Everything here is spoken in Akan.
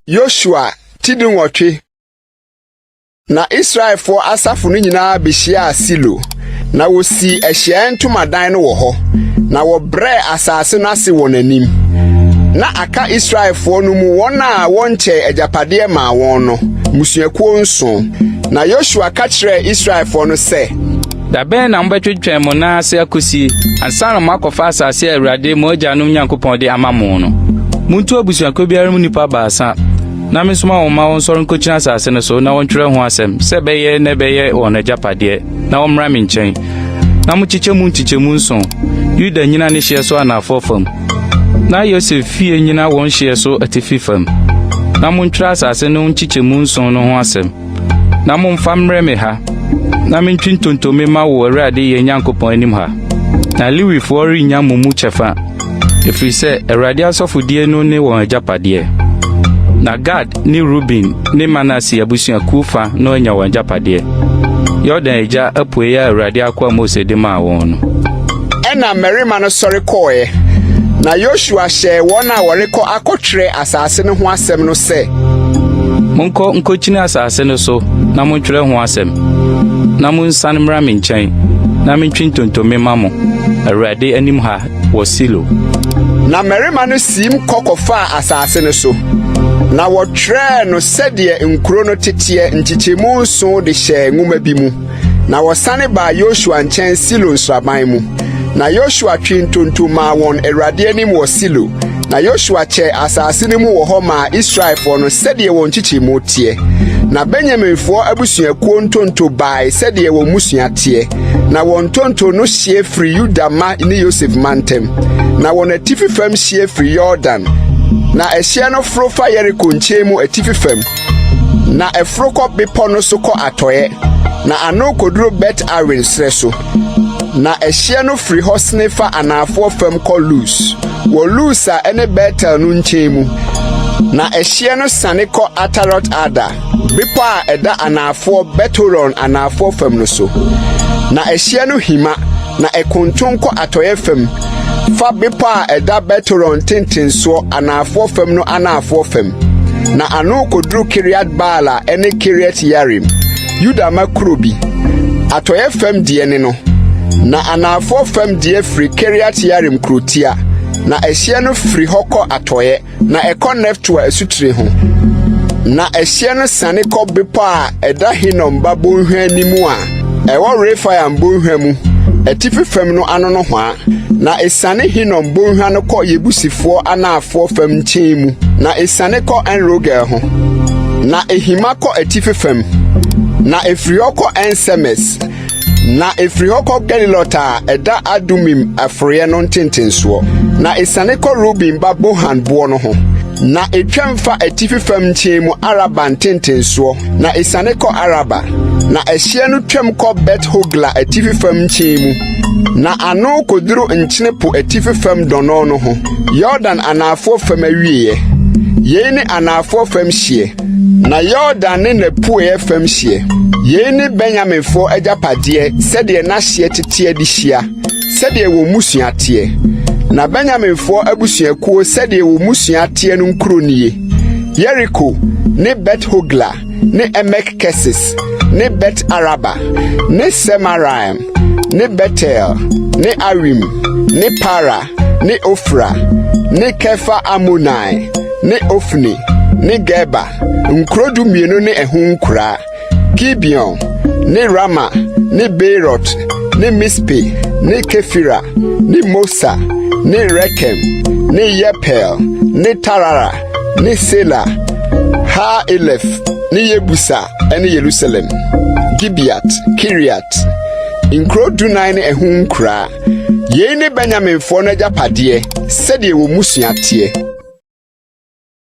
Yosua ti 18. Na Israelfoɔ asafo no nyinaa behyiaa Silo, na wosii ahyiae ntomadan no wɔ hɔ, na wɔbrɛɛ asase no ase wɔn anim. Na aka Israelfoɔ no mu wɔn a wɔnkyɛɛ agyapadeɛ maa wɔn no, mmusuakuo nson. Na Yosua ka kyerɛɛ Israelfoɔ no sɛ, Da bɛn na mobɛtwetwɛn mo nan ase akosie ansa na moakɔfa asase a Awurade, mo agyanom Nyankopɔn de ama mo no? Muntu abusuakuo biara mu nnipa baasa, na mensoma wɔn mma wɔnsɔre nkokyini asase no so na wɔntwerɛ ho asɛm, sɛ ɛbɛyɛ na ɛbɛyɛ wɔn agyapadeɛ, na wɔmmra me nkyɛn. Na mokyekyɛ mu nkyekyɛmu nson, Yuda nnyina ne hyeɛ so anafoɔ fam, na Yosef fie nnyina wɔn hyeɛ so atifi fam. Na montwerɛ asase no nkyekyɛmu nson no ho asɛm. Na momfa mmrɛ me ha, na mentwe ntonto memma wɔ Awurade yɛn Nyankopɔn anim ha. Na Lewifoɔ rennya mo mu kyɛfa, ɛfiri sɛ Awurade asɔfodie no ne wɔn agyapadeɛ. Na Gad ne Ruben ne Manase abusuakuo fa no anya wɔn agyapadeɛ, Yordan agya apueeɛ a Awurade akoa Mose de maa wɔn no. Ɛnna mmarima no sɔre kɔeɛ, na Yosua hyɛɛ wɔn a wɔrekɔ akɔtwerɛ asase no ho asɛm no sɛ, Monkɔ nkokyini asase no so na montwerɛ ho asɛm, na monsiane mmra me nkyɛn, na mentwe ntonto memma mo, Awurade anim ha wɔ Silo. Na mmarima no siim kɔ kɔfaa asase no so, na wɔtwerɛɛ no sɛdeɛ nkuro no teteɛ nkyekyɛmu nson de hyɛɛ nwoma bi mu. Na wɔsane baa Yosua nkyɛn Silo nsraban mu. Na Yosua twee ntonto maa wɔn Awurade anim wɔ Silo. Na Yosua kyɛɛ asase no mu wɔ hɔ maa Israelfoɔ no sɛdeɛ wɔn nkyekyɛmu teɛ. Na Benyaminfoɔ abusuakuo ntonto bae sɛdeɛ wɔn mmusua teɛ. Na wɔn ntonto no hyeɛ firi Yuda mma ne Yosef mma ntam. Na wɔn atifi fam hyeɛ firi Yordan. Na ɛhyeɛ no foro fa Yeriko nkyɛn mu atifi fam. Na ɛforo kɔ bepɔ no so kɔ atɔeɛ, na ano kɔduru Bet-Awen serɛ so. Na ɛhyeɛ no firi hɔ sene fa anaafoɔ fam kɔ Lus, wɔ Lus a ɛne Betel no nkyɛn mu. Na ɛhyeɛ no siane kɔ Atarot-Adar, bepɔ a ɛda anaafoɔ Bet-Horon anaafoɔ fam no so. Na ɛhyeɛ no hima, na ɛkonton kɔ atɔeɛ fam fa bepɔ a ɛda Bet-Horon ntentensoɔ anaafoɔ fam no anaafoɔ fam, na ano kɔduru Kiriat-Baal a ɛne Kiriat-Yearim, Yuda mma kuro bi. Atɔeɛ fam deɛ ne no, na anaafoɔ fam deɛ firi Kiriat-Yearim kurotia, na ɛhyeɛ no firi hɔ kɔ atɔeɛ, na ɛkɔ Neftoa asutire ho. Na ɛhyeɛ no siane kɔ bepɔ a ɛda Hinom ba bonhwa anim a ɛwɔ Refaim bonhwa mu atifi fam no ano nohoa, na esiane Hinom bonhwa no kɔ Yebusifoɔ anaafoɔ fam nkyɛn mu, na esiane kɔ En-Rogel ho. Na ehima kɔ atifi fam, na efiri hɔ kɔ En-Semes, na efiri hɔ kɔ Gelilot a ɛda Adumim aforoeɛ no ntentensoɔ, na esiane kɔ Ruben ba Bohan boɔ no ho. Na etwam fa atifi fam nkyɛn mu Araba ntentensoɔ, na esiane kɔ Araba. Na ɛhyeɛ no twam kɔ Bet-Hogla atifi fam nkyɛn mu, na ano kɔduru Nkyene Po atifi fam dɔnnɔn no ho, Yordan anaafoɔ fam awieeɛ. Yei ne anaafoɔ fam hyeɛ, na Yordan ne n'apueeɛ fam hyeɛ. Yei ne Benyaminfoɔ agyapadeɛ sɛdeɛ n'ahyeɛ teteɛ de hyia, sɛdeɛ wɔn mmusua teɛ. Na Benyaminfoɔ abusuakuo sɛdeɛ wɔn mmusua teɛ no nkuro nie: Yeriko ne Bet-Hogla ne Emek-Kesis ne Bet-Araba ne Semaraim ne Betel ne Awim ne Para ne Ofra ne Kefa-Amonai ne Ofni ne Geba, nkuro 12 ne ɛho nkuraa. Gibeon ne Rama ne Beerot ne Mispe ne Kefira ne Mosa ne Rekem ne Yepel ne Tarara ne Sela, Ha-Elef ne Yebusa ne Yerusalem, Gibeat, Kiriat, nkuro 14 ne ɛho nkuraa. Yei ne Benyaminfoɔ no agyapadeɛ sɛdeɛ wɔn mmusua teɛ.